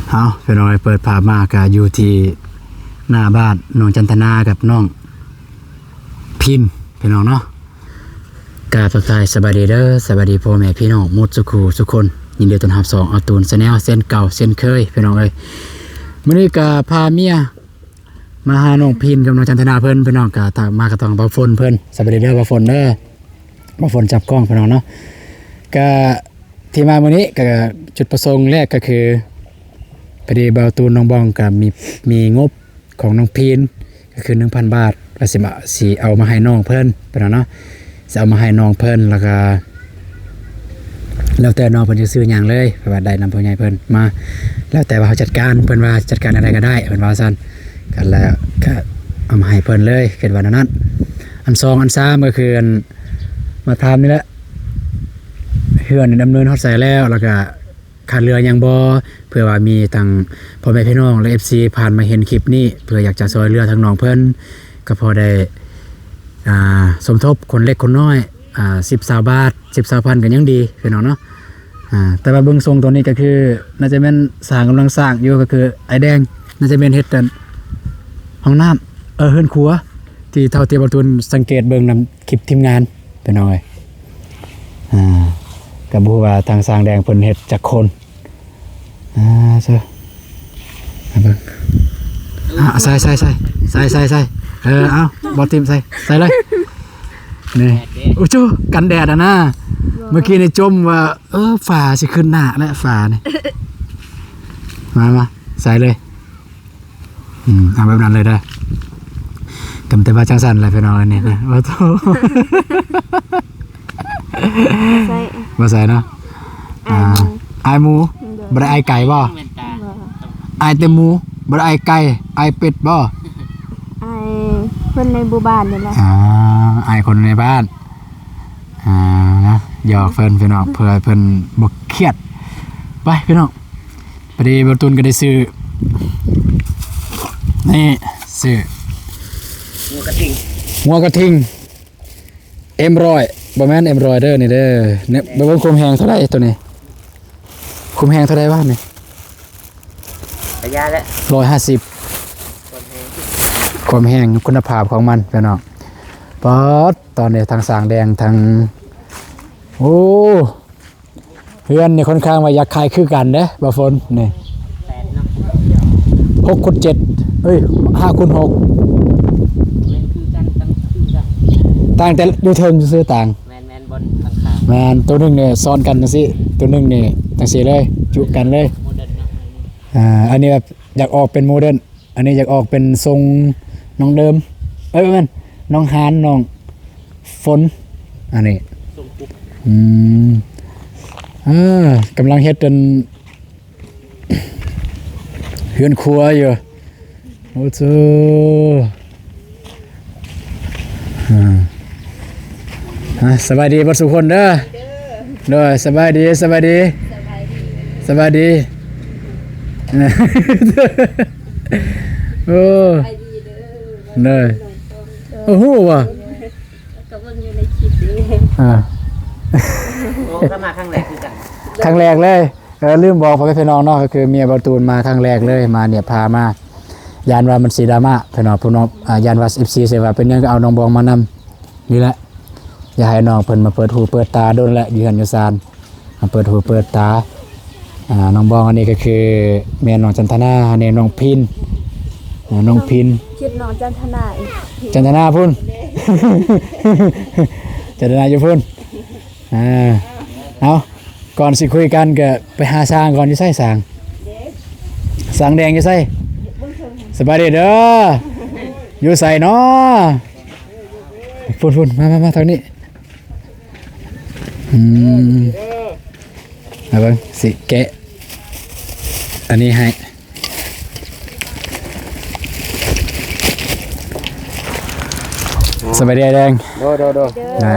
ເອົາ ພີ່ນ້ອງເອີຍ ເປີດພາບມາກະຢູ່ທີ່ໜ້າບ້ານນ້ອງຈັນທະນາກັບນ້ອງພິນ ພີ່ນ້ອງເນາະ. ກາບທັກທາຍສະບາຍດີເດີ ສະບາຍດີພໍ່ແມ່ພີ່ນ້ອງໝົດສູ່ຄູ່ສູ່ຄົນ. ຍິນດີຕ້ອນຮັບຊ່ອງອາຕູນແຊນແນວເຊັ່ນເກົ່າເຊັ່ນເຄີຍ ພີ່ນ້ອງເອີຍ. ມື້ນີ້ກະພາເມຍມາຫານ້ອງພິນກັບນ້ອງຈັນທະນາເພິ່ນ ພີ່ນ້ອງ. ກະມາກະຕ້ອງບ່າວຝົນເພິ່ນ ສະບາຍດີເດີບ່າວຝົນເດີ. ບ່າວຝົນຈັບກ້ອງ ພີ່ນ້ອງເນາະ. ກະທີ່ມາມື້ນີ້ກະຈຸດປະສົງແລກກະຄື ພໍດີບ່າວຕູນນ້ອງບອງກະມີ ມີງົບຂອງນ້ອງພິນ ກະຄືໜຶ່ງພັນບາດ ວ່າຊິມາ ຊິເອົາມາໃຫ້ນ້ອງເພິ່ນ ພີ່ນ້ອງເນາະ. ຊິເອົາມາໃຫ້ນ້ອງເພິ່ນ ແລ້ວກະແລ້ວແຕ່ນ້ອງເພິ່ນຈະຊື້ຫຍັງເລີຍ ເພາະວ່າໄດ້ນຳຜູ້ໃຫຍ່ເພິ່ນມາ ແລ້ວແຕ່ວ່າເຮົາຈັດການ ເພິ່ນວ່າຈັດການແນວໃດກະໄດ້ ເພິ່ນວ່າຊັ້ນ. ກະແລ້ວກະເອົາມາໃຫ້ເພິ່ນເລີຍ ຄິດວ່າແນວນັ້ນ. ອັນສອງ ອັນສາມ ກະຄືອັນ ມາຖາມນີ້ແຫຼະ ເຮືອນດຳເນີນຮອດໃສແລ້ວ ແລ້ວກະ ຂາດເຫຼືອຫຍັງບໍ່ ເພື່ອວ່າມີທັງພໍ່ແມ່ພີ່ນ້ອງ ແລະ ເອັຟຊີ ຜ່ານມາເຫັນຄລິບນີ້ ເພື່ອຢາກຈະຊ່ອຍເຫຼືອທາງນ້ອງເພິ່ນ ກະພໍໄດ້ ອ່າ ສົມທົບຄົນເລັກຄົນນ້ອຍ ອ່າ ສິບ ຊາວບາດ ສິບ ຊາວພັນ ກະຍັງດີ ພີ່ນ້ອງເນາະ. ອ່າ ແຕ່ວ່າເບິ່ງຊົງໂຕນີ້ກະຄື ໜ້າຈະແມ່ນສ້າງ ກຳລັງສ້າງຢູ່ ກະຄືອ້າຍແດງ ໜ້າຈະແມ່ນເຮັດອັນ ຫ້ອງນ້ຳ ເອີ ເຮືອນຄົວ ທີ່ເທົ່າທີ່ບ່າວຕູນສັງເກດເບິ່ງນຳ ຄລິບທີມງານ ພີ່ນ້ອງເອີຍ. ອ່າ ກະບໍ່ຮູ້ວ່າທາງຊ່າງແດງເພິ່ນເຮັດຈັກຄົນ. ອ່າ ເຊີ ມາເບິ່ງ. ອ່າ ໃສ່ ໃສ່ ໃສ່ ໃສ່ ໃສ່ ໃສ່. ເອີ ເອົາ ບໍ່ຖິ້ມ ໃສ່ ໃສ່ເລີຍ. ນີ້ ໂອ້ໂຈ ກັນແດດຫັ້ນນະ. ເມື່ອກີ້ນີ້ຈົ່ມວ່າ ເອີ ຟ້າຊິຂຶ້ນໜ້າແລ້ວ ຟ້ານີ້. ມາ ມາ ໃສ່ເລີຍ. ອືມ ເອົາແບບນັ້ນເລີຍເດີ. ກຳແຕ່ວ່າຈັ່ງຊັ້ນແຫຼະພີ່ນ້ອງ ອັນນີ້ນະ. ໂອ້ໂຕ ບໍ່ໃສ່ ບໍ່ໃສ່ເນາະ. ອາຍ ອ່າ ໝູ່ ອາຍໝູ່. ໂດຍ ບໍ່ໄດ້ອາຍໄກ່ບໍ່? ບໍ່ ອາຍແຕ່ໝູ່ ບໍ່ໄດ້ອາຍໄກ່ ອາຍເປັດບໍ່? ອາຍຄົນໃນໝູ່ບ້ານນີ້ແຫຼະ. ອ່າ ອາຍຄົນໃນບ້ານ. ອ່າ ຢອກເພິ່ນພີ່ນ້ອງ ເພື່ອໃຫ້ເພິ່ນບໍ່ຄຽດ. ໄປພີ່ນ້ອງ. ພໍດີບ່າວຕູນກະໄດ້ຊື້ ນີ້ ຊື້ງົວກະທິງ ງົວກະທິງ ເອັມຮ້ອຍ ບໍ່ແມ່ນ ເອັມຮ້ອຍ ເດີ ນີ້ເດີ. ນີ້ ເບິ່ງຄວາມແຮງເທົ່າໃດໂຕນີ້ ຄວາມແຮງເທົ່າໃດວະນີ້? ກະຢາແຫຼະ ຮ້ອຍຫ້າສິບ ຄວາມແຮງ ຄວາມແຮງ ຄຸນນະພາບຂອງມັນພີ່ນ້ອງ. ປາດ ຕອນນີ້ທັງຊ່າງແດງທັງ ໂອ້ ເຮືອນນີ້ຄ່ອນຂ້າງວ່າຢາກຂາຍຄືກັນເດ້ ບ່າວຝົນນີ້. ແປດເນາະ ຫົກຄູນເຈັດ ເອີຍ ຫ້າຄູນຫົກ. ແມ່ນຄືກັນ ຕັ້ງຄືກັນ ຕ່າງແຕ່ຢູ່ເທິງຊື່ໆ ຕ່າງ. ແມ່ນໆ ບ່ອນຫຼັງຄາ. ແມ່ນ ໂຕໜຶ່ງນີ້ຊ້ອນກັນຈັ່ງຊີ້ ໂຕໜຶ່ງນີ້ຈັ່ງຊີ້ເລີຍ ຈຸກັນເລີຍ. ໂມເດີນເນາະ. ອ່າ ອັນນີ້ແບບຢາກອອກເປັນໂມເດີນ. ອັນນີ້ຢາກອອກເປັນຊົງນ້ອງເດີມ ເອີຍ ບໍ່ແມ່ນ ນ້ອງຮານ ນ້ອງຝົນ ອັນນີ້ ຊົງກຸບ. ອືມ ອ່າ ກຳລັງເຮັດອັນ ເຮືອນຄົວຢູ່. ໂອ້ໂຫ ອ່າ ອ່າ ສະບາຍດີເບິດສູ່ຄົນເດີ. ໂດຍ ສະບາຍດີ ສະບາຍດີ ສະບາຍດີ ສະບາຍດີ. ໂອ້ ສະບາຍດີເດີ. ໂດຍ ໂອ້ ຮູ້ບໍ່? ກະເບິ່ງຢູ່ໃນຄລິບນີ້. ອ່າ ໂອ້ ກະມາຄັ້ງແລກຄືກັນ ຄັ້ງແລກເລີຍ. ເອີ ລືມບອກພໍ່ແມ່ພີ່ນ້ອງເນາະ ກະຄືເມຍບ່າວຕູນມາຄັ້ງແລກເລີຍ ມານີ້ພາມາ ຢ້ານວ່າມັນຊິດຣາມາພີ່ນ້ອງ ພີ່ນ້ອງ ອ່າ ຢ້ານວ່າເອັຟຊີຊິວ່າເປັນຫຍັງກະເອົານ້ອງບອງມານຳ ນີ້ແຫຼະ ຢາກໃຫ້ນ້ອງເພິ່ນມາເປີດຫູເປີດຕາ ດົນແຫຼະຢູ່ເຮືອນຢູ່ຊານ ມາເປີດຫູເປີດຕາ. ອ່າ ນ້ອງບອງ ອັນນີ້ກະຄືແມ່ນ້ອງຈັນທະນາ ອັນນີ້ນ້ອງພິນ ອ່າ ນ້ອງພິນ ຄິດນ້ອງຈັນທະນາອີກ ຈັນທະນາພຸ້ນ ຈັນທະນາຢູ່ພຸ້ນ. ອ່າ ເອົາ ກ່ອນຊິຄຸຍກັນກະໄປຫາຊ່າງກ່ອນ. ຢູ່ໃສຊ່າງ? ຊ່າງແດງຢູ່ໃສ? ສະບາຍດີເດີ. ຢູ່ໃສເນາະ? ພຸ້ນໆ ມາໆໆ ທາງນີ້. ອືມ ມາເບິ່ງ ຊິແກະອັນນີ້ໃຫ້. ສະບາຍດີອ້າຍແດງ. ໂດຍ ໂດຍ ໂດຍ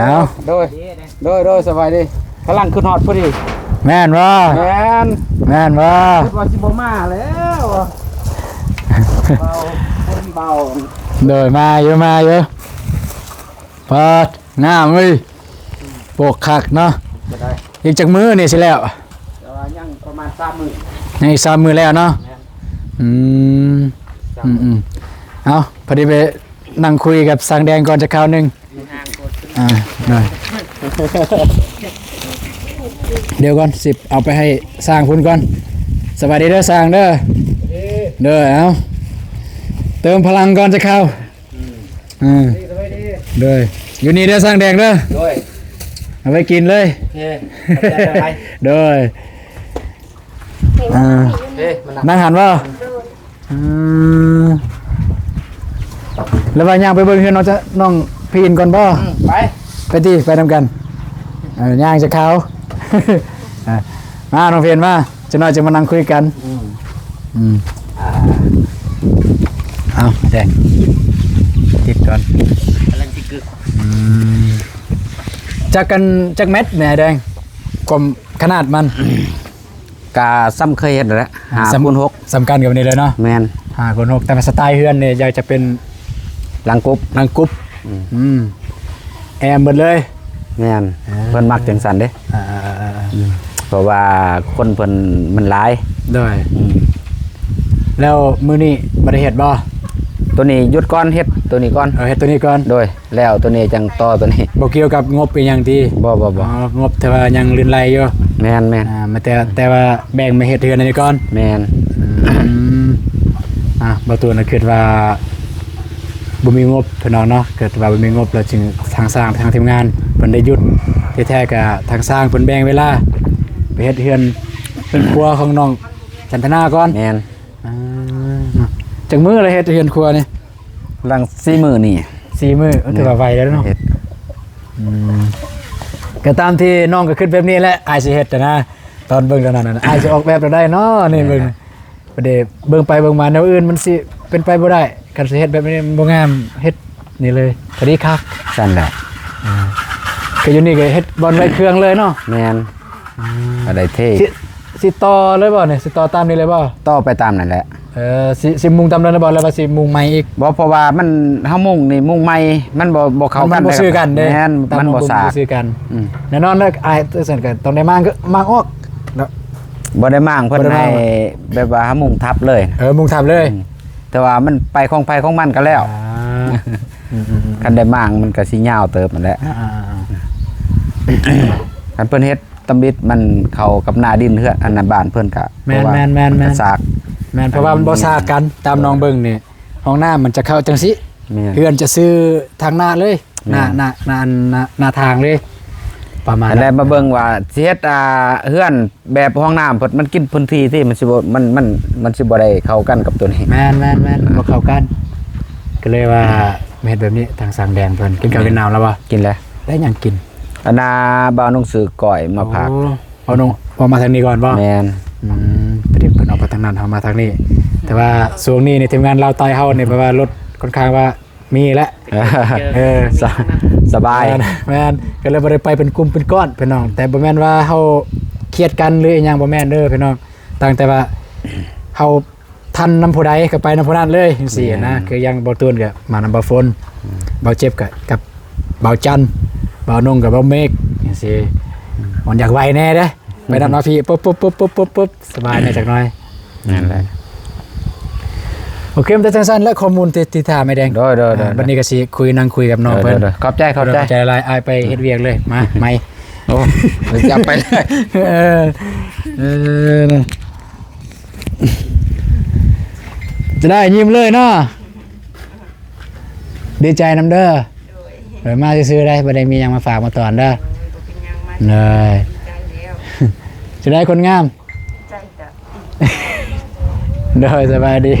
ໂດຍ ໂດຍ ສະບາຍດີ. ກຳລັງຂຶ້ນຮອດພໍດີ. ແມ່ນບໍ່? ແມ່ນ ແມ່ນບໍ່? ຄິດວ່າຊິບໍ່ມາແລ້ວ ເບົາ ຄົນເບົາ. ໂດຍ ມາຢູ່ ມາຢູ່. ປາດ ງາມເວີຍ ໂປກຄັກເນາະ. ກະໄດ້ ອີກຈັກມື້ນີ້ຊິແລ້ວ? ແຕ່ວ່າຍັງປະມານສາມມື້. ຍັງອີກສາມມື້ແລ້ວເນາະ. ແມ່ນ. ອືມ ສາມ ອືມໆ ເອົາ ພໍດີໄປນັ່ງຄຸຍກັບຊ່າງແດງກ່ອນຈັກຄາວໜຶ່ງ. ອ່າ ດຽວກ່ອນ ຊິເອົາໄປໃຫ້ຊ່າງພຸ້ນກ່ອນ. ສະບາຍດີເດີຊ່າງເດີ. ເດີ ເອົາ ເຕີມພະລັງກ່ອນຈັກຄາວ. ອືມ ເອີ ສະບາຍດີ ໂດຍ ຢູ່ນີ້ເດີຊ່າງແດງເດີ. ໂດຍ ເອົາໄວ້ກິນເລີຍ. ໂອເຄ ຂອບໃຈຫຼາຍ. ໂດຍ ອ່າ ເອີ ມານັ່ງ ນັ່ງຫັ້ນບໍ່? ອືມ ແລ້ວວ່າຍ່າງໄປເບິ່ງເຮືອນນ້ອງຈະ ນ້ອງພີນກ່ອນບໍ່? ອືມ ໄປ ໄປຕິ ໄປນຳກັນ. ເອີ ຍ່າງຈະເຂົ້າ ອ່າ ມາ ນ້ອງເພັນມາ ຈັກໜ້ອຍຈະມານັ່ງຄຸຍກັນ. ອືມ ອືມ ອ່າ ເອົາ ແດງ ຕິດກ່ອນ ກຳລັງຊິກຶກ. ອືມ ຈັກກັນ ຈັກແມັດແດ່ແດງ ຄວາມຂະໜາດມັນ? ກະສ່ຳເຄີຍເຮັດຫັ້ນແຫຼະ ຫ້າ ສ່ຳ ຄູນຫົກ ສ່ຳກັນກັບອັນນີ້ເລີຍເນາະ. ແມ່ນ ຫ້າ ຄູນຫົກ ແຕ່ວ່າສະໄຕເຮືອນນີ້ຢາກຈະເປັນຫຼັງກົບ ຫຼັງກົບ. ອືມ ອືມ ແອ້ມເບິດເລີຍ. ແມ່ນ ເອີ ເພິ່ນມັກຈັ່ງຊັ້ນເດ້. ອ່າ ອືມ ເພາະວ່າຄົນເພິ່ນມັນຫຼາຍ. ໂດຍ ອືມ ແລ້ວມື້ນີ້ບໍ່ໄດ້ເຮັດບໍ່? ໂຕນີ້ຢຸດກ່ອນ ເຮັດໂຕນີ້ກ່ອນ. ເອີ ເຮັດໂຕນີ້ກ່ອນ. ໂດຍ ແລ້ວໂຕນີ້ຈັ່ງຕໍ່ໂຕນີ້. ບໍ່ກ່ຽວກັບງົບອີ່ຫຍັງຕິ? ບໍ່ ບໍ່ ບໍ່ ອໍ ງົບແຕ່ວ່າຍັງລື່ນໄຫຼຢູ່. ແມ່ນໆ ອ່າ ມາແຕ່ ແຕ່ວ່າແບ່ງມາເຮັດເຮືອນອັນນີ້ກ່ອນ. ແມ່ນ ອືມ ອ່າ ບ່າວຕູນຄິດວ່າບໍ່ມີງົບພີ່ນ້ອງເນາະ, ເກີດວ່າບໍ່ມີງົບແລ້ວຈຶ່ງ ທາງຊ່າງ ທາງທີມງານເພິ່ນໄດ້ຢຸດ ທີ່ແທ້ກະທາງຊ່າງເພິ່ນແບ່ງເວລາໄປເຮັດເຮືອນ ເຮືອນຄົວຂອງນ້ອງຈັນທະນາກ່ອນ. ແມ່ນ ອ່າ ຈັກມື້ລະເຮັດເຮືອນຄົວນີ້? ຫຼັງສີ່ມື້ນີ້ ສີ່ມື້ ເອີ ຖືວ່າໄວແລ້ວເນາະ ເຮັດ. ອືມ ກໍຕາມທີ່ນ້ອງກໍຄິດແບບນີ້ແຫຼະ ອ້າຍຊິເຮັດນະ. ຕອນເບິ່ງຕອນນັ້ນນະ ອ້າຍຊິອອກແບບແນວໃດເນາະ ນີ້ເບິ່ງ. ແມ່ນແຫຼະ ບັດນີ້ເບິ່ງໄປເບິ່ງມາແນວອື່ນມັນຊິເປັນໄປບໍ່ໄດ້ ຄັນຊິເຮັດແບບນີ້ມັນບໍ່ງາມ ເຮັດນີ້ເລີຍ ພໍດີຄັກ. ຊັ້ນແຫຼະ ອ່າ ຄືຢູ່ນີ້ກໍເຮັດບ່ອນໄວ້ເຄື່ອງເລີຍເນາະ. ແມ່ນ ອືມ ກໍໄດ້ເທ ຊິ ຊິຕໍ່ເລີຍບໍ່ນີ້? ຊິຕໍ່ຕາມນີ້ເລີຍບໍ່? ຕໍ່ໄປຕາມນັ້ນແຫຼະ. ເອີ ຊິ ຊິມຸງຕາມນັ້ນບໍ່ ຫຼືວ່າຊິມຸງໃໝ່ອີກ? ບໍ່ ເພາະວ່າມັນ ເຮົາມຸງນີ້ມຸງໃໝ່ ມັນບໍ່ ບໍ່ເຂົ້າກັນ ມັນບໍ່ຊື່ກັນເດ້. ແມ່ນ ຕາມ ມັນບໍ່ສາກ ບໍ່ຊື່ກັນ. ອືມ ແນ່ນອນແລ້ວ ອ້າຍ ຈັ່ງຊັ້ນກໍຕ້ອງໄດ້ມ້າງ ກໍມ້າງອອກເນາະ. ບໍ່ໄດ້ມ້າງ ເພິ່ນໃຫ້ແບບວ່າເຮົາມຸງທັບເລີຍ. ເອີ ມຸງທັບເລີຍ. ອືມ ແຕ່ວ່າມັນໄປຂອງໃຜຂອງມັນກໍແລ້ວ. ອ່າ ອືມໆໆ ຄັນໄດ້ມ້າງມັນກໍຊິຍາວເຕີບຫັ້ນແຫຼະ. ອ່າໆໆ ຄັນເພິ່ນເຮັດ ຕຳອິດມັນເຂົ້າກັບໜ້າດິນເຮືອນ ອັນນັ້ນ ບ້ານເພິ່ນກະ ແມ່ນໆໆໆ ສາກ. ແມ່ນ ເພາະວ່າມັນບໍ່ສາກກັນ. ຕາມນ້ອງເບິ່ງນີ້ ຫ້ອງນ້ຳມັນຈະເຂົ້າຈັ່ງຊີ້. ແມ່ນ ເຮືອນຈະຊື່ທາງໜ້າເລີຍ. ແມ່ນ ໜ້າ ໜ້າ ໜ້າ ໜ້າ ໜ້າທາງເລີຍ ປະມານນັ້ນ. ແລ້ວມາເບິ່ງວ່າຊິເຮັດ ອ່າ ເຮືອນແບບຫ້ອງນ້ຳ ເພິ່ນ ມັນກິນພື້ນທີ່ທີ່ ມັນຊິບໍ່ ມັນ ມັນ ມັນຊິບໍ່ໄດ້ເຂົ້າກັນກັບໂຕນີ້. ແມ່ນໆໆ ມັນບໍ່ເຂົ້າກັນ ກໍເລີຍວ່າມາເຮັດແບບນີ້. ທາງຊ່າງແດງເພິ່ນກິນເຂົ້າກິນນ້ຳແລ້ວບໍ່? ກິນແລ້ວ. ໄດ້ຫຍັງກິນ? ອັນນ່າ ບ່າວນົງຊື້ກ້ອຍມາຝາກ. ໂອ້ ບ່າວນົງ ເອົາມາທາງນີ້ກ່ອນບໍ່? ແມ່ນ. ອືມ ພໍດີເພິ່ນເອົາໄປທາງນັ້ນ ເຮົາມາທາງນີ້. ແຕ່ວ່າຊ່ວງນີ້ໃນທີມງານລາວໃຕ້ເຮົານີ້ ແບບວ່າລົດຄ່ອນຂ້າງວ່າມີແຫຼະ. ເອີ ສະ ສະບາຍ. ແມ່ນ ແມ່ນ ກໍເລີຍບໍ່ໄດ້ໄປເປັນກຸ່ມເປັນກ້ອນພີ່ນ້ອງ. ແຕ່ບໍ່ແມ່ນວ່າເຮົາຄຽດກັນ ຫຼືອີ່ຫຍັງ ບໍ່ແມ່ນເດີພີ່ນ້ອງ. ຕັ້ງແຕ່ວ່າເຮົາ ທັນນຳຜູ້ໃດກໍໄປນຳຜູ້ນັ້ນເລີຍ ຈັ່ງຊີ້ນະ. ແມ່ນ ຄືຢ່າງບ່າວຕູນກໍມານຳບ່າວຝົນ, ອືມ ບ່າວເຈັບກໍກັບບ່າວຈັນ, ບ່າວນົງກັບບ່າວເມກ ຈັ່ງຊີ້. ອືມ ມັນຢາກໄວແດ່ເດ້ ອືມ ໄປນຳມາພີ້ ປຸບໆໆໆ ສະບາຍແດ່ຈັກໜ້ອຍ. ນັ້ນແຫຼະ. ໂອເຄ ມັນແຕ່ຈັ່ງຊັ້ນແຫຼະ ຂໍ້ມູນທີ່ ທີ່ຖາມອ້າຍແດງ. ໂດຍໆໆ ອ່າ ບັດນີ້ກໍຊິຄຸຍ ນັ່ງຄຸຍກັບນ້ອງເພິ່ນ. ໂດຍໆໆ ຂອບໃຈ ຂອບໃຈ ຂອບໃຈຫຼາຍໆ. ອ້າຍໄປເຮັດວຽກເລີຍ ມາ ໄໝ. ໂອ້ ໄປຈັບໄປເລີຍ. ເອີ ເອີ ຈະໄດ້ຍິ້ມເລີຍເນາະ ດີໃຈນຳເດີ. ໂດຍ ເອີ ມາຊື່ໆ ໄດ້ ບໍ່ໄດ້ມີຫຍັງມາຝາກມາຕ້ອນເດີ. ໂດຍ ບໍ່ເປັນຫຍັງ ມາ ເລີຍ ດີໃຈແລ້ວ. ຈະໄດ້ຄົນງາມ ໃຈກະ ໂດຍ ສະບາຍດີ.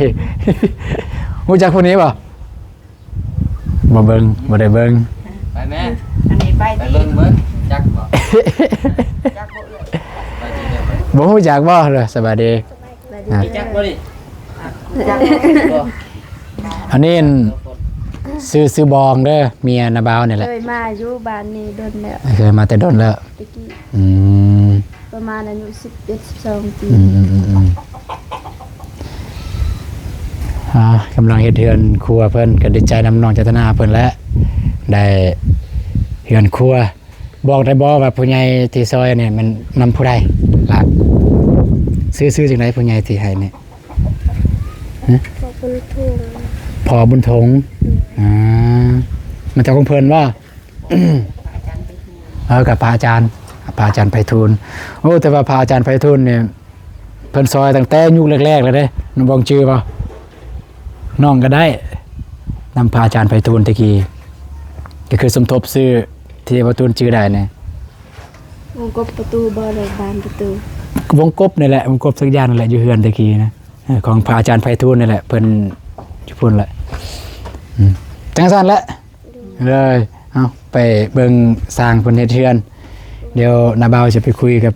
ຮູ້ຈັກຜູ້ນີ້ບໍ່? ບໍ່ເບິ່ງ ບໍ່ໄດ້ເບິ່ງ. ໄປແມ່ ອັນນີ້ໄປ ໄປເບິ່ງເບິ່ງ ຈັກບໍ່? ຈັກບໍ່ເອື້ອຍ? ບໍ່ຮູ້ຈັກບໍ່? ເດີ ສະບາຍດີ. ສະບາຍດີ ອ່າ ຈັກບໍ່ນີ້? ຈັກບໍ່? ອັນນີ້ ອັນ ຊື່ ຊື່ບອງເດີ ເມຍນ້າບ່າວນີ້ແຫຼະ. ເຄີຍມາຢູ່ບ້ານນີ້ດົນແລ້ວ ເຄີຍມາແຕ່ດົນແລ້ວ ແຕ່ກີ້. ອືມ ປະມານອາຍຸສິບເອັດ ສິບສອງປີ. ອືມໆໆໆ ອ່າ ກຳລັງເຮັດເຮືອນຄົວເພິ່ນ ກໍດີໃຈນຳນ້ອງຈັນທະນາເພິ່ນແຫຼະ ໄດ້ເຮືອນຄົວ. ບອກໄດ້ບໍ່ວ່າຜູ້ໃຫຍ່ທີ່ຊ່ອຍນີ້ແມ່ນນຳຜູ້ໃດລະ? ຊື່ ຊື່ຈັ່ງໃດຜູ້ໃຫຍ່ທີ່ໃຫ້ນີ້? ຮະ? ພໍ່ບຸນທົງ ພໍ່ບຸນທົງ. ອືມ ອ່າ ມາຈາກຂອງເພິ່ນບໍ່? ເອີ ກັບພະອາຈານ ພະອາຈານໄພທູນ. ໂອ້ ແຕ່ວ່າພະອາຈານໄພທູນນີ້ ເພິ່ນຊ່ອຍຕັ້ງແຕ່ຍຸກແລກໆ ແລ້ວເດ້ ນ້ອງບອງຈື່ບໍ່? ນ້ອງກໍໄດ້ນຳພະອາຈານໄພທູນແຕ່ກີ້ ກໍຄືສົມທົບຊື່ທີ່ບໍ່ຕູນຈື່ໄດ້ນີ້ ວົງກົບປະຕູບໍ່ ຫຼືບານປະຕູ? ວົງກົບນີ້ແຫຼະ ວົງກົບສັກຢ່າງນັ້ນແຫຼະ ຢູ່ເຮືອນແຕ່ກີ້ນະ ເອີ ຂອງພະອາຈານໄພທູນນີ້ແຫຼະ ເພິ່ນຢູ່ພຸ້ນແຫຼະ. ອືມ ຈັ່ງຊັ້ນແຫຼະ ເລີຍ ເອົາໄປເບິ່ງຊ່າງເພິ່ນເຮັດເຮືອນ. ດຽວນ້າບ່າວຊິໄປຄຸຍກັບ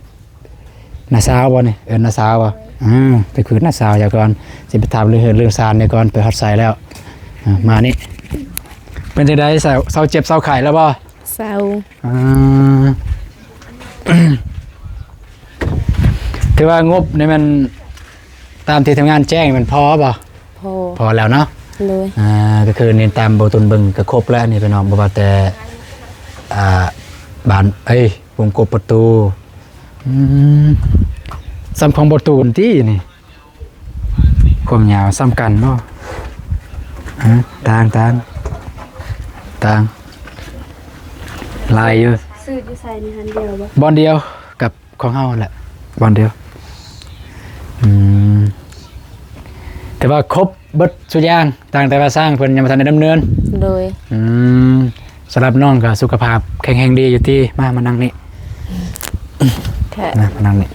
ນ້າສາວບໍ່ນີ້? ເອີ້ນນ້າສາວບໍ່? ອືມ ໄປຄຸຍນ້າສາວເຈົ້າກ່ອນ ຊິໄປຖາມເລື່ອງເຮືອນເລື່ອງຊານນີ້ກ່ອນ ໄປຮອດໃສແລ້ວ. ອ່າ ມານີ້ ເປັນຈັ່ງໃດ? ເຊົາ ເຊົາເຈັບເຊົາໄຂ້ແລ້ວບໍ່? ເຊົາ. ອ່າ ຖືວ່າງົບນີ້ແມ່ນຕາມທີ່ທຳງານແຈ້ງ ແມ່ນພໍບໍ່? ພໍ ພໍແລ້ວເນາະ. ໂດຍ ອ່າ ກໍຄືນີ້ຕາມບໍ່ຕູນເບິ່ງກໍຄົບແລ້ວນີ້ພີ່ນ້ອງ ບໍ່ວ່າແຕ່ ອ່າ ບານ ເອີຍ ວົງກົບປະຕູ. ອືມ ສ່ຳຂອງບໍ່ຕູນຕິນີ້? ຄວາມຍາວສ່ຳກັນບໍ່? ຮະ? ຕ່າງ ຕ່າງ ຕ່າງ ຫຼາຍຢູ່. ຊື້ຢູ່ໃສນີ້? ຫັ້ນດຽວບໍ່? ບ່ອນດຽວກັບ ຂອງເຮົາຫັ້ນແຫຼະ ບ່ອນດຽວ. ອືມ ແຕ່ວ່າຄົບເບິດຊຸດຢ່າງ ຕ່າງແຕ່ວ່າຊ່າງເພິ່ນຍັງບໍ່ທັນໄດ້ດຳເນີນ. ໂດຍ ອືມ ສຳລັບນ້ອງກໍສຸຂະພາບແຂງແຮງດີຢູ່ຕິ? ມາ ມານັ່ງນີ້ ມາ ມານັ່ງນີ້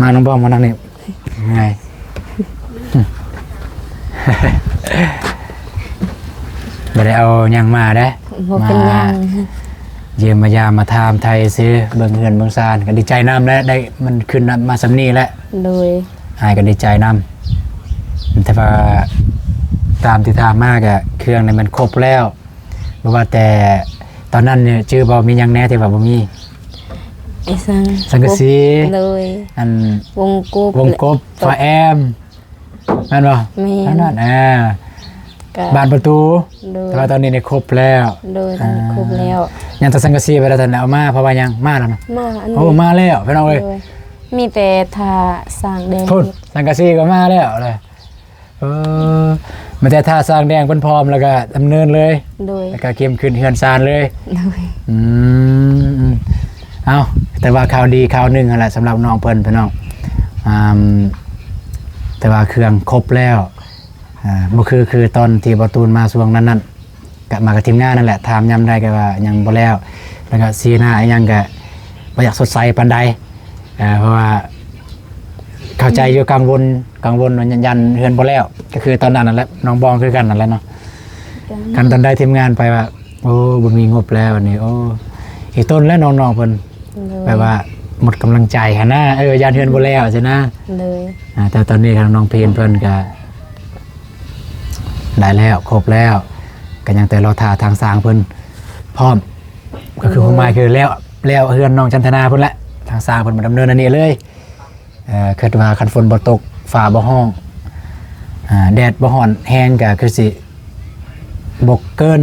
ມາ ນ້ອງບອງ ມານັ່ງນີ້. ງ່າຍ ບໍ່ໄດ້ເອົາຫຍັງມາເດ້ ບໍ່ເປັນຫຍັງ ມາຢ້ຽມມາຢາມມາຖາມໄຖ່ຊື່ ເບິ່ງເຮືອນເບິ່ງຊານ ກໍດີໃຈນຳແຫຼະ ໄດ້ມັນຂຶ້ນມາສ່ຳນີ້ແຫຼະ. ໂດຍ ອ້າຍກໍດີໃຈນຳ ແຕ່ວ່າຕາມທີ່ຖາມມາກໍເຄື່ອງນີ້ມັນຄົບແລ້ວ. ບໍ່ວ່າແຕ່ຕອນນັ້ນນີ້ຈື່ບໍ່ ມີຫຍັງແດ່ທີ່ວ່າບໍ່ມີ? ໄອ້ສັງ ສັງກະສີ ໂດຍ ອັນ ວົງກົບ ວົງກົບ ຝາແອມ ແມ່ນບໍ່? ແມ່ນ ອັນນັ້ນ ອ່າ ກະ ບານປະຕູ ໂດຍ ແຕ່ວ່າຕອນນີ້ນີ້ຄົບແລ້ວ. ໂດຍ ຕອນນີ້ ອ່າ ຄົບແລ້ວ ຍັງແຕ່ສັງກະສີໄປແລ້ວ ຕອນນັ້ນເອົາມາ ເພາະວ່າຍັງມາແລ້ວນະ. ມາ ໂອ້ ມາແລ້ວພີ່ນ້ອງເອີຍ. ໂດຍ ມີແຕ່ຖ້າສ້າງແດງ ພຸ້ນ ສັງກະສີກໍມາແລ້ວລະ. ເອີ ມີແຕ່ຖ້າສ້າງແດງເພິ່ນພ້ອມແລ້ວກໍດຳເນີນເລີຍ. ໂດຍ ແລ້ວກໍກຽມຂຶ້ນເຮືອນຊານເລີຍ. ໂດຍ ອືມ ເອົ້າ ແຕ່ວ່າຂ່າວດີຂ່າວໜຶ່ງຫັ້ນແຫຼະ ສຳລັບນ້ອງເພິ່ນພີ່ນ້ອງ. ອ່າ ແຕ່ວ່າເຄື່ອງຄົບແລ້ວ ອ່າ ບໍ່ຄື ຄືຕອນທີ່ບໍ່ຕູນມາຊ່ວງນັ້ນໆ ກໍມາກັບທີມງານນັ້ນແຫຼະ ຖາມຍາມໃດກໍວ່າຍັງບໍ່ແລ້ວ ແລ້ວກໍສີໜ້າອີ່ຫຍັງກໍບໍ່ຢາກສົດໃສປານໃດ. ເອີ ເພາະວ່າເຂົ້າໃຈຢູ່ ກັງວົນ ກັງວົນວ່າຢ້ານເຮືອນບໍ່ແລ້ວ ກໍຄືຕອນນັ້ນນັ້ນແຫຼະ ນ້ອງບອງຄືກັນນັ້ນແຫຼະເນາະ. ຄັນຕອນໃດທີມງານໄປວ່າ ໂອ້ ບໍ່ມີງົບແລ້ວ ອັນນີ້ ໂອ້ ອີ່ຕົນແລະ ນ້ອງໆເພິ່ນ ໂດຍ ແບບວ່າໝົດກຳລັງໃຈຫັ້ນນະ ເອີ ຢ້ານເຮືອນບໍ່ແລ້ວຊີ້ນະ. ໂດຍ ອ່າ ແຕ່ຕອນນີ້ທາງນ້ອງເພັນເພິ່ນກໍໄດ້ແລ້ວ ຄົບແລ້ວ ກໍຍັງແຕ່ລໍຖ້າທາງຊ່າງເພິ່ນພ້ອມ ກໍຄື ໂດຍ ຄວາມໝາຍຄືແລ້ວ ແລ້ວເຮືອນນ້ອງຈັນທະນາພຸ້ນແຫຼະ ທາງຊ່າງເພິ່ນມາດຳເນີນອັນນີ້ເລີຍ. ເອີ ຄິດວ່າຄັນຝົນບໍ່ຕົກ ຟ້າບໍ່ຮ້ອງ ອ່າ ແດດບໍ່ຮ້ອນແຮງ ກໍຄືຊິບໍ່ເກີນ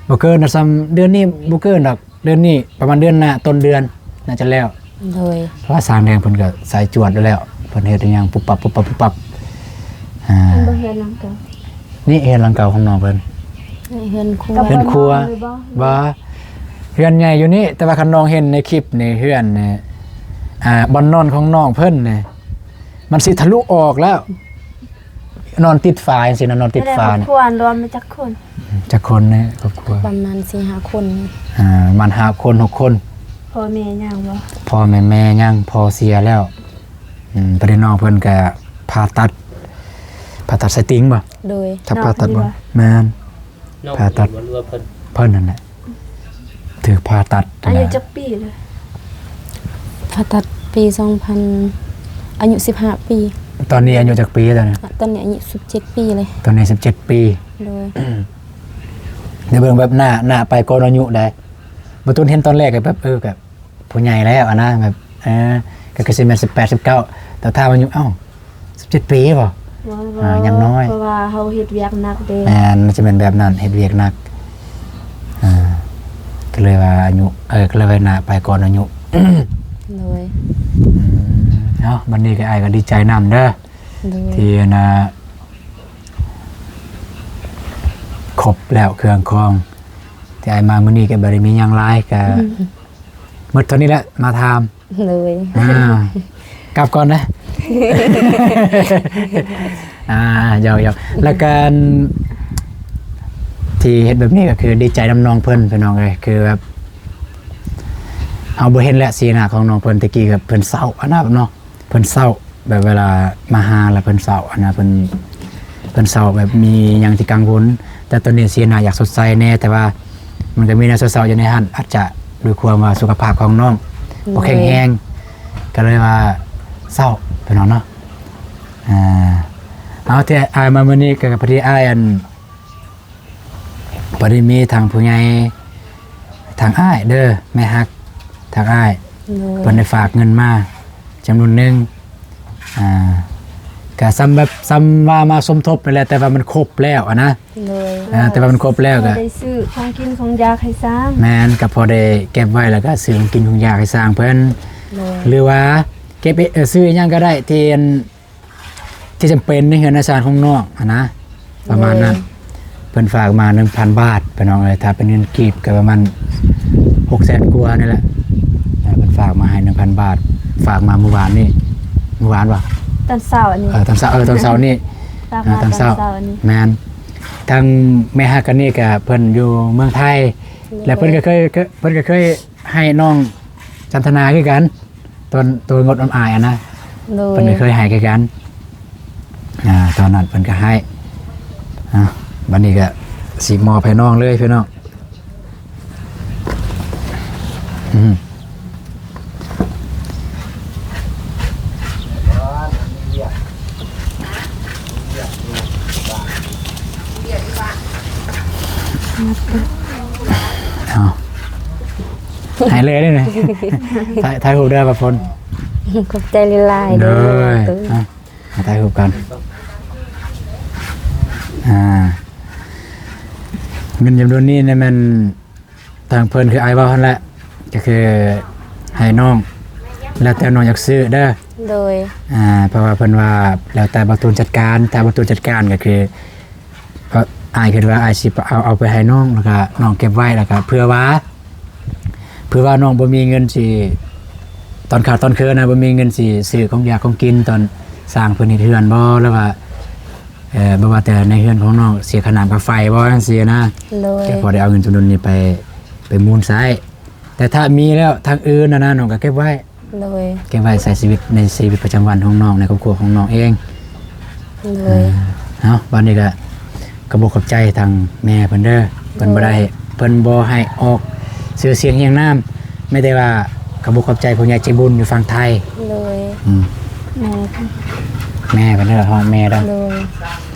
ບໍ່ເກີນນະ ຊ່ຳເດືອນນີ້ບໍ່ເກີນດອກ ເດືອນນີ້ປະມານເດືອນໜ້າ ຕົ້ນເດືອນໜ້າຈະແລ້ວ. ໂດຍ ເພາະວ່າຊ່າງແດງເພິ່ນກໍສາຍຈວດຢູ່ແລ້ວ ເພິ່ນເຮັດອີ່ຫຍັງປຸບປັບ ປຸບປັບ ປຸບປັບ. ອ່າ ເພິ່ນບໍ່ເຮັດຫຼັງເກົ່າ ນີ້ເຮືອນຫຼັງເກົ່າຂອງນ້ອງເພິ່ນ ເຮືອນຄົວ ເຮືອນຄົວ ບໍ່ ເຮືອນໃຫຍ່ຢູ່ນີ້ ແຕ່ວ່າຄັນນ້ອງເຫັນໃນຄລິບນີ້ ເຮືອນນີ້ ອ່າ ບ່ອນນອນຂອງນ້ອງເພິ່ນນີ້ ມັນຊິທະລຸອອກແລ້ວ ນອນຕິດຝາຈັ່ງຊີ້ນະ ນອນຕິດຝາ. ຄອບຄົວລວມມີຈັກຄົນ? ຈັກຄົນໃນຄອບຄົວ? ປະມານສີ່ຫ້າຄົນ ອ່າ ປະມານຫ້າຄົນ ຫົກຄົນ. ພໍ່ແມ່ຍັງບໍ່? ພໍ່ແມ່ ແມ່ຍັງ ພໍ່ເສຍແລ້ວ. ອືມ ປະເດັນນ້ອງເພິ່ນກະຜ່າຕັດ ຜ່າຕັດສາຍຕິ່ງບໍ່? ໂດຍ ຖ້າຜ່າຕັດບໍ່? ແມ່ນ ຜ່າຕັດ ເພິ່ນ ເພິ່ນນັ້ນແຫຼະ ຖືກຜ່າຕັດ. ອາຍຸຈັກປີລະ? ຜ່າຕັດປີສອງພັນ ອາຍຸສິບຫ້າປີ. ຕອນນີ້ອາຍຸຈັກປີຕອນນີ້? ຕອນນີ້ອາຍຸສິບເຈັດປີເລີຍ. ຕອນນີ້ສິບເຈັດປີ. ໂດຍ ໄດ້ເບິ່ງແບບໜ້າ ໜ້າໄປກ່ອນອາຍຸໃດ໋ ບໍ່ຕູນເຫັນຕອນແລກກໍແບບ ເອີ ກໍຜູ້ໃຫຍ່ແລ້ວຫັ້ນນະ ແບບ ເອີ ກໍຄືຊິແມ່ນສິບແປດ ສິບເກົ້າ ແຕ່ຖາມອາຍຸ ເອົ້າ ສິບເຈັດປີບໍ່? ບໍ່ ອ່າ ຍັງນ້ອຍ ເພາະວ່າເຮົາເຮັດວຽກໜັກເດ້. ແມ່ນ ມັນຈະແມ່ນແບບນັ້ນ ເຮັດວຽກໜັກ ອ່າ ກໍເລີຍວ່າອາຍຸ ເອີ ກໍເລີຍວ່າໜ້າໄປກ່ອນອາຍຸ. ໂດຍ ອືມ ເນາະ. ບັດນີ້ກໍອ້າຍກໍດີໃຈນຳເດີ ໂດຍ ທີ່ອັນນ່າ ຄົບແລ້ວເຄື່ອງຂອງ ທີ່ອ້າຍມາມື້ນີ້ກໍບໍ່ໄດ້ມີຫຍັງຫຼາຍ ກໍ ອືມ ໝົດເທົ່ານີ້ແຫຼະມາຖາມ ໂດຍ ອ່າ ກັບກ່ອນນະ ອ່າ ຢອກໆ ແລ້ວກໍອັນ ທີ່ເຮັດແບບນີ້ກໍຄືດີໃຈນຳນ້ອງເພິ່ນ ພີ່ນ້ອງເອີຍ ຄືແບບ ເຮົາບໍ່ເຫັນແຫຼະສີໜ້າຂອງນ້ອງເພິ່ນ ແຕ່ກີ້ກໍເພິ່ນເສົ້າອັນນັ້ນເນາະ ເພິ່ນເສົ້າ ແບບເວລາມາຫາແລ້ວເພິ່ນເສົ້າ ອັນນ່າ ເພິ່ນ ເພິ່ນເສົ້າແບບມີຫຍັງທີ່ກັງວົນ ແຕ່ຕອນນີ້ສີໜ້າຢາກສົດໃສແດ່ ແຕ່ວ່າມັນກໍມີແນວເສົ້າໆຢູ່ໃນຫັ້ນ ອາດຈະດ້ວຍຄວາມວ່າສຸຂະພາບຂອງນ້ອງ ໂດຍ ບໍ່ແຂງແຮງ ກໍເລີຍວ່າເສົ້າ ພີ່ນ້ອງເນາະ. ອ່າ ເອົາ ທີ່ອ້າຍມາມື້ນີ້ກໍພໍດີອ້າຍ ອັນ ພໍດີມີທາງຜູ້ໃຫຍ່ ທາງອ້າຍເດີ ແມ່ຮັກ ທາງອ້າຍ ໂດຍ ເພິ່ນໄດ້ຝາກເງິນມາຈຳນວນໜຶ່ງ ອ່າ ກະສ່ຳແບບ ສ່ຳວ່າມາສົມທົບນີ້ແຫຼະ ແຕ່ວ່າມັນຄົບແລ້ວຫັ້ນນະ ໂດຍ ອ່າ ແຕ່ວ່າມັນຄົບແລ້ວ ພໍ ກະ ໄດ້ຊື້ຂອງກິນຂອງຢາກໃຫ້ຊ້າງ ແມ່ນ ກໍພໍໄດ້ເກັບໄວ້ ແລ້ວກໍຊື້ຂອງກິນຂອງຢາກໃຫ້ຊ້າງເພິ່ນ ໂດຍ ຫຼືວ່າເກັບ ເອີ ຊື້ອີ່ຫຍັງກໍໄດ້ທີ່ອັນ ທີ່ຈຳເປັນໃນເຮືອນໃນຊານຂອງນ້ອງຫັ້ນນະ ປະມານນັ້ນ ໂດຍ ເພິ່ນຝາກມາໜຶ່ງພັນບາດ ພີ່ນ້ອງເອີຍ ຖ້າເປັນເງິນກີບກໍປະມານຫົກແສນກວ່ານີ້ແຫຼະ ເພິ່ນຝາກມາໃຫ້ໜຶ່ງພັນບາດ ຝາກມາມື້ວານນີ້ ມື້ວານບໍ່? ຕອນເຊົ້າອັນນີ້ ເອີ ຕອນເຊົ້າ ເອີ ຕອນເຊົ້ານີ້ ຝາກມາ ອ່າ ຕອນເຊົ້າ ຕອນເຊົ້າອັນນີ້ ແມ່ນ ທາງແມ່ຮັກອັນນີ້ກໍເພິ່ນຢູ່ເມືອງໄທ ໂດຍ ແລະເພິ່ນກໍເຄີຍ ເພິ່ນກໍເຄີຍໃຫ້ນ້ອງຈັນທະນາຄືກັນ ຕອນ ໂຕງົດອອມອາຍຫັ້ນນະ ໂດຍ ເພິ່ນກໍເຄີຍໃຫ້ຄືກັນ ອ່າ ຕອນນັ້ນເພິ່ນກໍໃຫ້ ອ່າ ບັດນີ້ກໍຊິມອບໃຫ້ນ້ອງເລີຍພີ່ນ້ອງ ອືມ ເອົາ ໃຫ້ເລີຍເດ້ນີ້ ຖ່າຍ ຖ່າຍຮູບເດີ ປາຝົນ ຂອບໃຈຫຼາຍໆ ໂດຍ ເດີ ເອົາ ຖ່າຍຮູບກັນ ອ່າ ເງິນຈຳນວນນີ້ນະແມ່ນ ທາງເພິ່ນຄືອ້າຍເວົ້າຫັ້ນແຫຼະ ກໍຄືໃຫ້ນ້ອງ ແລ້ວແຕ່ນ້ອງຢາກຊື້ເດີ ໂດຍ ອ່າ ເພາະວ່າເພິ່ນວ່າແລ້ວແຕ່ບ່າວຕູນຈັດການ ຖ້າບ່າວຕູນຈັດການກໍຄື ກໍອ້າຍຄິດວ່າອ້າຍຊິເອົາ ເອົາໄປໃຫ້ນ້ອງ ແລ້ວກໍນ້ອງເກັບໄວ້ ແລ້ວກໍເພື່ອວ່າ ເພື່ອວ່ານ້ອງບໍ່ມີເງິນຊິ ຕອນຂາດຕອນເຂີນນະ ບໍ່ມີເງິນຊິຊື້ຂອງຢາກຂອງກິນ ຕອນສ້າງເພິ່ນເຮັດເຮືອນບໍ່ ຫຼືວ່າ ເອີ ບໍ່ວ່າແຕ່ໃນເຮືອນຂອງນ້ອງເສຍຄ່ານ້ຳຄ່າໄຟບໍ່ ຈັ່ງຊີ້ນະ ໂດຍ ກໍພໍໄດ້ເອົາເງິນຈຳນວນນີ້ໄປ ໄປໝູນໃຊ້ ແຕ່ຖ້າມີແລ້ວທາງອື່ນຫັ້ນນະ ນ້ອງກໍເກັບໄວ້ ໂດຍ ເກັບໄວ້ໃຊ້ຊີວິດໃນຊີວິດປະຈຳວັນຂອງນ້ອງ ໃນຄອບຄົວຂອງນ້ອງເອງ ໂດຍ ເອີ ເອົາ ບັດນີ້ກໍຂອບອົກຂອບໃຈທາງແມ່ເພິ່ນເດີ ເພິ່ນບໍ່ໄດ້ ໂດຍ ເພິ່ນບໍ່ໃຫ້ອອກຊື່ສຽງຮຽງນາມ ມີແຕ່ວ່າຂອບອົກຂອບໃຈຜູ້ໃຫຍ່ໃຈບຸນຢູ່ຝັ່ງໄທ ໂດຍ ອືມ ແມ່ ແມ່ເພິ່ນເດີ ຮອດແມ່ເດີ ໂດຍ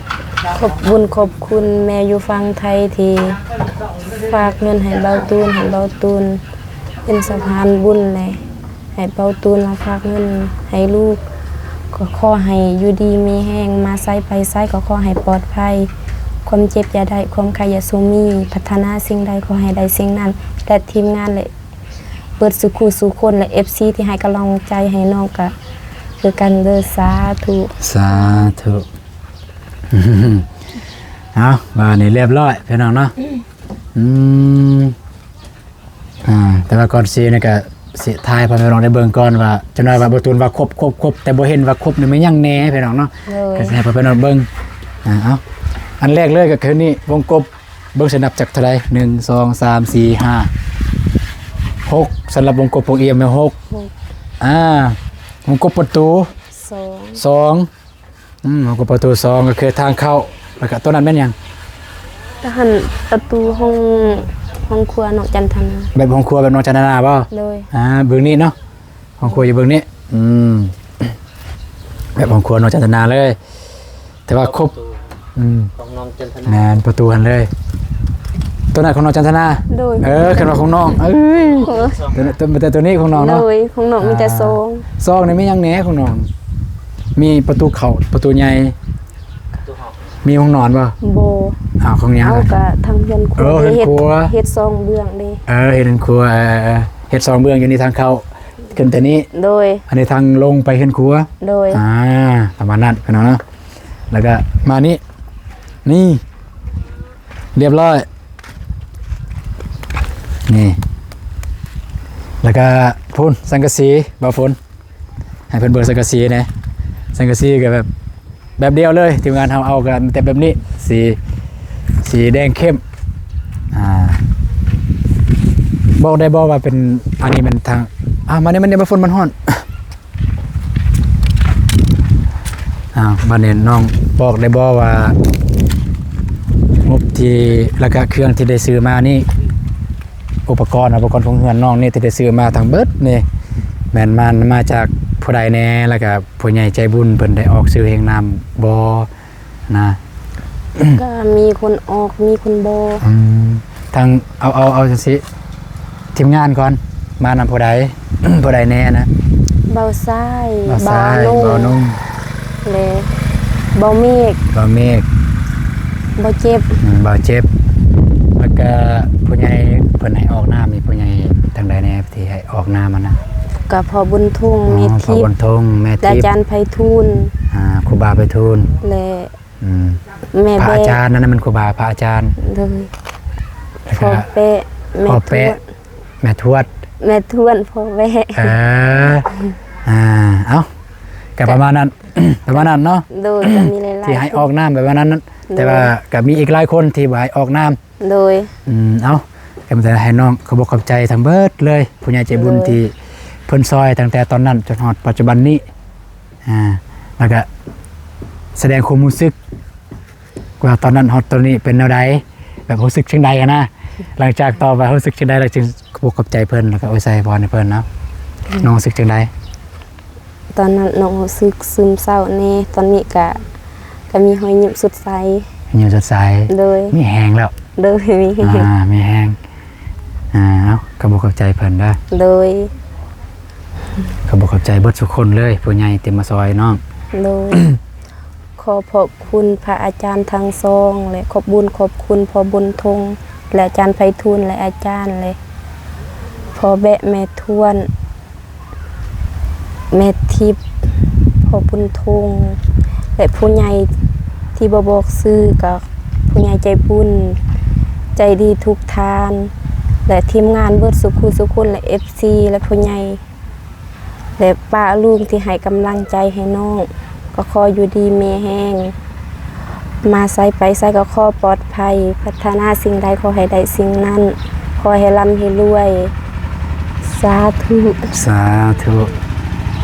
ຂອບບຸນຂອບຄຸນແມ່ຢູ່ຝັ່ງໄທທີ່ຝາກເງິນໃຫ້ບ່າວຕູນ ໃຫ້ບ່າວຕູນເປັນສະພານບຸນ ແລະ ໃຫ້ບ່າວຕູນລະຝາກເງິນໃຫ້ລູກ ກໍຂໍໃຫ້ຢູ່ດີມີແຮງ ມາໃສໄປໃສກໍຂໍໃຫ້ປອດໄພ ຄວາມເຈັບຢ່າໄດ້ ຄວາມໄຂ້ຢ່າສູ່ມີ ປາດຖະໜາສິ່ງໃດຂໍໃຫ້ໄດ້ສິ່ງນັ້ນ ແລະ ທີມງານ ແລະ ເບິດສູ່ຄູ່ສູ່ຄົນ ແລະ ເອັຟຊີ ທີ່ໃຫ້ກຳລັງໃຈໃຫ້ນ້ອງກະຄືກັນເດີ ສາທຸ ສາທຸ ເອົາ ບາດນີ້ລຽບຮ້ອຍພີ່ນ້ອງເນາະ ອືມ ອ່າ ແຕ່ວ່າກ່ອນຊິນີ້ກະຊິຖ່າຍໃຫ້ພໍ່ແມ່ພີ່ນ້ອງໄດ້ເບິ່ງກ່ອນວ່າ ຈັກໜ້ອຍວ່າບ່າວຕູນວ່າຄົບ ຄົບ ຄົບ ແຕ່ບໍ່ເຫັນວ່າຄົບນີ້ແມ່ນຫຍັງແດ່ພີ່ນ້ອງເນາະ ໂດຍ ກະຊິໃຫ້ພໍ່ແມ່ພີ່ນ້ອງເບິ່ງ ອ່າ ເອົາ ອັນແລກເລີຍກະຄືນີ້ ວົງກົບ ເບິ່ງຊິນັບຈາກເທົ່າໃດ ໜຶ່ງ ສອງ ສາມ ສີ່ ຫ້າ ຫົກ ສຳລັບວົງກົບໂພງອຽມແມ່ນຫົກ ຫົກ ອ່າ ວົງກົບປະຕູ ສອງ ສອງ ອືມ ຫົກ ປະຕູສອງ ກໍຄືທາງເຂົ້າ ແລ້ວກະໂຕນັ້ນແມ່ນຫຍັງ? ໂຕຫັ້ນປະຕູຫ້ອງ ຫ້ອງຄົວນ້ອງຈັນທະນາ ແບບຫ້ອງຄົວແບບນ້ອງຈັນທະນາບໍ່? ໂດຍ ອ່າ ເບື້ອງນີ້ເນາະ ຫ້ອງຄົວຢູ່ເບື້ອງນີ້ ອືມ ແບບຫ້ອງຄົວນ້ອງຈັນທະນາເລີຍ ແຕ່ວ່າຄົບ ປະຕູ ອືມ ຂອງນ້ອງຈັນທະນາ ແມ່ນ ປະຕູຫັ້ນເລີຍ ໂຕນັ້ນຂອງນ້ອງຈັນທະນາ ໂດຍ ເອີ ຄັນວ່າຂອງນ້ອງ ເອີຍ ໂອ້ ໂຕ ໂຕ ແຕ່ໂຕນີ້ຂອງນ້ອງເນາະ ໂດຍ ຂອງນ້ອງມີແຕ່ ອ່າ ຊອງ ຊອງນີ້ມີຫຍັງແດ່ຂອງນ້ອງ? ມີປະຕູເຂົ້າ ປະຕູໃຫຍ່ ປະຕູຫ້ອງ ມີຫ້ອງນອນບໍ່? ບໍ່ ອ້າວ ຂອງຫຍັງ? ເຮົາກະທາງເຮືອນຄົວ ເອີ ເຮືອນຄົວ ເຮັດ ເຮັດສອງເບື້ອງເດ້ ເອີ ເຮັດເຮືອນຄົວ ເອີ ເອີ ເຮັດສອງເບື້ອງ ຢູ່ນີ້ທາງເຂົ້າ ຂຶ້ນແຕ່ນີ້ ໂດຍ ອັນນີ້ທາງລົງໄປເຮືອນຄົວ ໂດຍ ອ່າ ປະມານນັ້ນພີ່ນ້ອງເນາະ ແລ້ວກໍມານີ້ ນີ້ ລຽບຮ້ອຍ ນີ້ ແລ້ວກໍພຸ້ນ ສັງກະສີ ບ່າວຝົນ ໃຫ້ເພິ່ນເບິ່ງສັງກະສີແດ່ ສັງກະສີກໍແບບ ແບບດຽວເລີຍ ທີມງານເຮົາເອົາກັນແຕ່ແບບນີ້ ສີ ສີແດງເຂັ້ມ ອ່າ ບອກໄດ້ບໍ່ວ່າເປັນ ອັນນີ້ແມ່ນທາງ ອ່າ ມານີ້ ມານີ້ ບ່າວຝົນ ມັນຮ້ອນ ອ່າ ບາດນີ້ນ້ອງບອກໄດ້ບໍ່ວ່າ ງົບທີ່ ແລ້ວກະເຄື່ອງທີ່ໄດ້ຊື້ມານີ້ ອຸປະກອນ ອຸປະກອນຂອງເຮືອນນ້ອງນີ້ທີ່ໄດ້ຊື້ມາທັງເບິດນີ້ ແມ່ນມາ ມາຈາກຜູ້ໃດແດ່ ແລ້ວກະຜູ້ໃຫຍ່ໃຈບຸນເພິ່ນໄດ້ອອກຊື່ແຮງນາມບໍ່ນະ? ກໍມີຄົນອອກ ມີຄົນບໍ່ ອືມ ທາງ ເອົາ ເອົາ ເອົາຈັ່ງຊີ້ ທີມງານກ່ອນ ມານຳຜູ້ໃດ ຜູ້ໃດແດ່ນະ? ບ່າວຊາຍ ບ່າວຊາຍ ບ່າວນຸ່ງ ບ່າວນຸ່ງ ແລະ ບ່າວເມກ ບ່າວເມກ ບ່າວເຈັບ ອືມ ບ່າວເຈັບ ແລ້ວກະຜູ້ໃຫຍ່ເພິ່ນໃຫ້ອອກນາມນີ້ ຜູ້ໃຫຍ່ທາງໃດແດ່ທີ່ໃຫ້ອອກນາມຫັ້ນນະ? ກະພໍ່ບຸນທົງ ອໍ ແມ່ທິບ ພໍ່ບຸນທົງ ແມ່ທິບ ອາຈານໄພທູນ ອ່າ ຄູບາໄພທູນ ແລະ ອືມ ແມ່ ພະອາຈານນັ້ນນະ ແມ່ນຄູບາ ພະອາຈານ ໂດຍ ແລ້ວກະ ພໍ່ແປະ ແມ່ ພໍ່ແປະ ທວດ ແມ່ທວດ ແມ່ທວດ ພໍ່ແປະ ເອີ ອ່າ ເອົ້າ ກະປະມານນັ້ນ ປະມານນັ້ນເນາະ ໂດຍ ກະມີຫຼາຍໆ ທີ່ໃຫ້ອອກນາມປະມານນັ້ນ ໂດຍ ແຕ່ວ່າກະມີອີກຫຼາຍຄົນທີ່ບໍ່ໃຫ້ອອກນາມ ໂດຍ ອືມ ເອົ້າ ກະມີແຕ່ໃຫ້ນ້ອງຂອບອົກຂອບໃຈທັງເບິດເລີຍ ຜູ້ໃຫຍ່ໃຈບຸນ ໂດຍ ທີ່ເພິ່ນຊ່ອຍຕັ້ງແຕ່ຕອນນັ້ນຈົນຮອດປັດຈຸບັນນີ້ ອ່າ ແລ້ວກະສະແດງຄວາມຮູ້ສຶກວ່າຕອນນັ້ນຮອດຕອນນີ້ເປັນແນວໃດ ແບບຮູ້ສຶກຈັ່ງໃດຫັ້ນນະ ຫຼັງຈາກຕອບວ່າຮູ້ສຶກຈັ່ງໃດ ແລ້ວຈຶ່ງຂອບອົກຂອບໃຈເພິ່ນ ແລ້ວກະອວຍໄຊພອນໃຫ້ເພິ່ນເນາະ ອືມ ນ້ອງຮູ້ສຶກຈັ່ງໃດ? ຕອນນັ້ນນ້ອງຮູ້ສຶກຊຶມເສົ້າແດ່ ຕອນນີ້ກະ ກະມີຮອຍຍິ້ມສົດໃສ ຍິ້ມສົດໃສ ໂດຍ ມີແຮງແລ້ວ ໂດຍ ມີແຮງ ອ່າ ມີແຮງ ອ່າ ເອົ້າ ຂອບອົກຂອບໃຈເພິ່ນເດີ ໂດຍ ຂອບອົກຂອບໃຈເບິດທຸກຄົນເລີຍ ຜູ້ໃຫຍ່ທີ່ມາຊ່ອຍນ້ອງ ໂດຍ ຂໍຂອບຄຸນພະອາຈານທັງສອງ ແລະ ຂອບບຸນຂອບຄຸນພໍ່ບຸນທົງ ແລະ ອາຈານໄພທູນ ແລະ ອາຈານ ແລະ ພໍ່ແປະ ແມ່ທວດ ແມ່ທິບ ພໍ່ບຸນທົງ ແລະ ຜູ້ໃຫຍ່ທີ່ບໍ່ບອກຊື່ ກໍຜູ້ໃຫຍ່ໃຈບຸນໃຈດີທຸກທ່ານ ແລະ ທີມງານເບິດສູ່ຄູ່ສູ່ຄົນ ແລະ ເອັຟຊີ ແລະ ຜູ້ໃຫຍ່ ແລະ ປ້າລຸງທີ່ໃຫ້ກຳລັງໃຈໃຫ້ນ້ອງ ກໍຂໍຢູ່ດີມີແຮງ ມາໃສໄປໃສກໍຂໍປອດໄພ ປາດຖະໜາສິ່ງໃດຂໍໃຫ້ໄດ້ສິ່ງນັ້ນ ຂໍໃຫ້ລ່ຳໃຫ້ລວຍ ສາທຸ ສາທຸ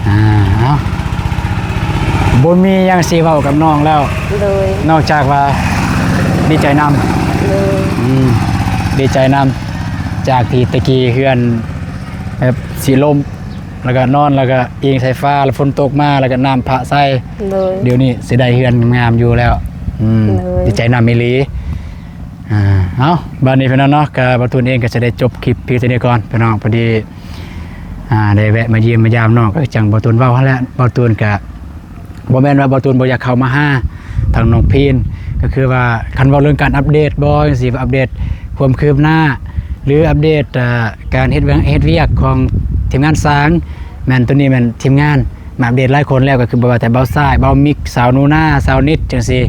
ອ່າ ເອົ້າ ບໍ່ມີຫຍັງຊິເວົ້າກັບນ້ອງແລ້ວ ໂດຍ ນອກຈາກວ່າດີໃຈນຳ ໂດຍ ອືມ ດີໃຈນຳ ຈາກທີ່ແຕ່ກີ້ເຮືອນແບບຊິລົ້ມ ແລ້ວກໍນອນ ແລ້ວກໍອີງໃສ່ຝາ ແລ້ວຝົນຕົກມາ ແລ້ວກໍນ້ຳພະໃສ່ ໂດຍ ດຽວນີ້ຊິໄດ້ເຮືອນງາມຢູ່ແລ້ວ ອືມ ໂດຍ ດີໃຈນຳອີ່ຫຼີ ອ່າ ເອົ້າ ບາດນີ້ພີ່ນ້ອງເນາະ ກໍບ່າວຕູນເອງກໍຈະໄດ້ຈົບຄລິບພຽງເທົ່ານີ້ກ່ອນພີ່ນ້ອງ ພໍດີ ອ່າ ໄດ້ແວະມາຢ້ຽມມາຢາມນ້ອງ ກໍຈັ່ງບ່າວຕູນເວົ້າຫັ້ນແຫຼະ ບ່າວຕູນກໍ ບໍ່ແມ່ນວ່າບ່າວຕູນບໍ່ຢາກເຂົ້າມາຫາທາງນ້ອງພີນ ກໍຄືວ່າຄັນເວົ້າເລື່ອງການອັບເດດບໍ່ ຈັ່ງຊີ້ ອັບເດດຄວາມຄືບໜ້າ ຫຼື ອັບເດດ ເອີ ການເຮັດວຽກ ເຮັດວຽກຂອງທີມງານຊ່າງ ແມ່ນໂຕນີ້ແມ່ນທີມງານມາອັບເດດຫຼາຍຄົນແລ້ວ ກໍຄືບໍ່ວ່າແຕ່ບ່າວຊາຍ ບ່າວມິກ ສາວໜູນາ ສາວນິດ ຈັ່ງຊີ້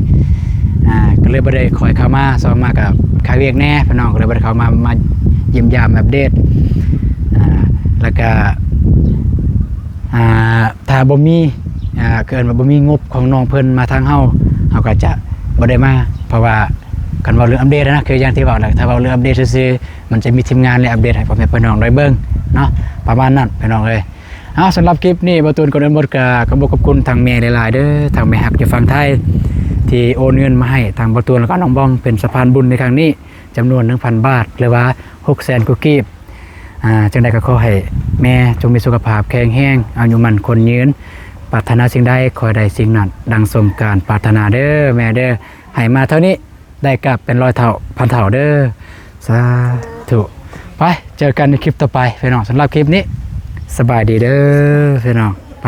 ອ່າ ກໍເລີຍບໍ່ໄດ້ຄ່ອຍເຂົ້າມາ ສ່ວນມາກກໍຄາວຽກແດ່ພີ່ນ້ອງ ກໍເລີຍບໍ່ໄດ້ເຂົ້າມາ ມາຢ້ຽມຢາມອັບເດດ ອ່າ ແລ້ວກໍ ອ່າ ຖ້າບໍ່ມີ ອ່າ ຄືເອີ້ນວ່າບໍ່ມີງົບຂອງນ້ອງເພິ່ນມາທາງເຮົາ ເຮົາກໍຈະບໍ່ໄດ້ມາ ເພາະວ່າຄັນເວົ້າເລື່ອງອັບເດດນະ ຄືຢ່າງທີ່ເວົ້າແຫຼະ ຖ້າເວົ້າເລື່ອງອັບເດດຊື່ໆ ມັນຈະມີທີມງານແລະອັບເດດໃຫ້ພໍ່ແມ່ພີ່ນ້ອງໄດ້ເບິ່ງເນາະ ປະມານນັ້ນພີ່ນ້ອງເອີຍ. ເອົາ ສຳລັບຄລິບນີ້ ບ່າວຕູນກ່ອນອື່ນໝົດກໍຂອບອົກຂອບຄຸນທາງແມ່ຫຼາຍໆເດີ ທາງແມ່ຮັກຢູ່ຝັ່ງໄທ ທີ່ໂອນເງິນມາໃຫ້ທາງບ່າວຕູນ ແລ້ວກໍນ້ອງບອງ ເປັນສະພານບຸນໃນຄັ້ງນີ້ ຈຳນວນໜຶ່ງພັນບາດ ຫຼືວ່າຫົກແສນກວ່າກີບ. ອ່າ ຈັ່ງໃດກໍຂໍໃຫ້ແມ່ຈົ່ງມີສຸຂະພາບແຂງແຮງ ອາຍຸໝັ້ນຂວັນຍືນ ປາດຖະໜາສິ່ງໃດຂໍໃຫ້ໄດ້ສິ່ງນັ້ນ ດັ່ງສົມການປາດຖະໜາເດີແມ່ເດີ ໃຫ້ມາເທົ່ານີ້ ໄດ້ກັບເປັນຮ້ອຍເທົ່າພັນເທົ່າເດີ ສາທຸ. ໄປ ເຈີກັນໃນຄລິບຕໍ່ໄປພີ່ນ້ອງ ສຳລັບຄລິບນີ້ ສະບາຍດີເດີພີ່ນ້ອງ ໄປ.